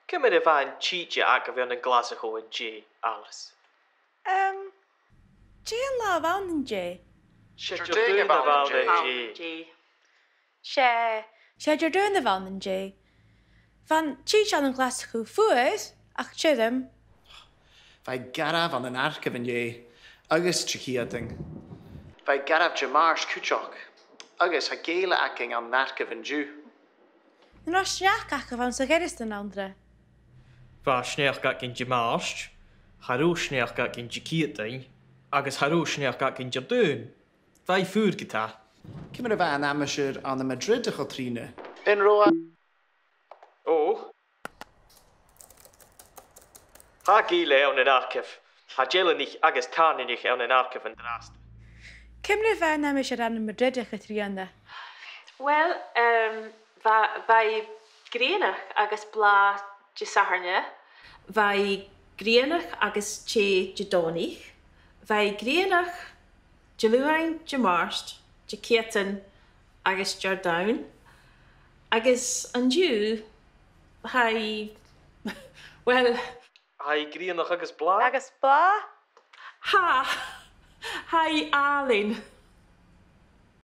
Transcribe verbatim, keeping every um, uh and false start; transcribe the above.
Ciamar a bha an t-sìde agaibh ann an Glaschu an-dè, Alice? Em, dè an latha a bh' ann an-dè? 'S e Diardaoin a bh' ann an-dè. 'S e, 's e Diardaoin a bh' ann an-dè. Bha an t-sìde ann an Glaschu fuar, ach tioram. Bha i garbh ann an Arcaibh an-dè, agus Diciadain. Bha i garbh Dimàirt cuideachd, agus tha gèile againn ann an Arcaibh an-diugh. An robh sneachd agaibh anns a' Ghearasdan, Anndra? Bha sneachd againn Dimàirt, cha robh sneachd againn Diciadain, agus cha robh sneachd againn Diardaoin. Bha i fuar ge-tà. Ciamar a bha an aimsir ann am Madrid, a Chatrìona? An robh a- Ò. Tha gèile ann an Arcaibh. Tha deileanaich agus tàirneanaich ann an Arcaibh an-dràsta. Ciamar a bha an aimsir ann am Madrid, a Chatrìona? Well, em, bha, bha i grianach agus blàth Disathairne. Bha i grianach agus teth Didòmhnaich. Bha i grianach Diluain, Dimàirt, Diciadain agus Diardaoin. Agus an-diugh, tha i, well, tha i grianach agus blàth. Agus blàth? Tha, tha i àlainn.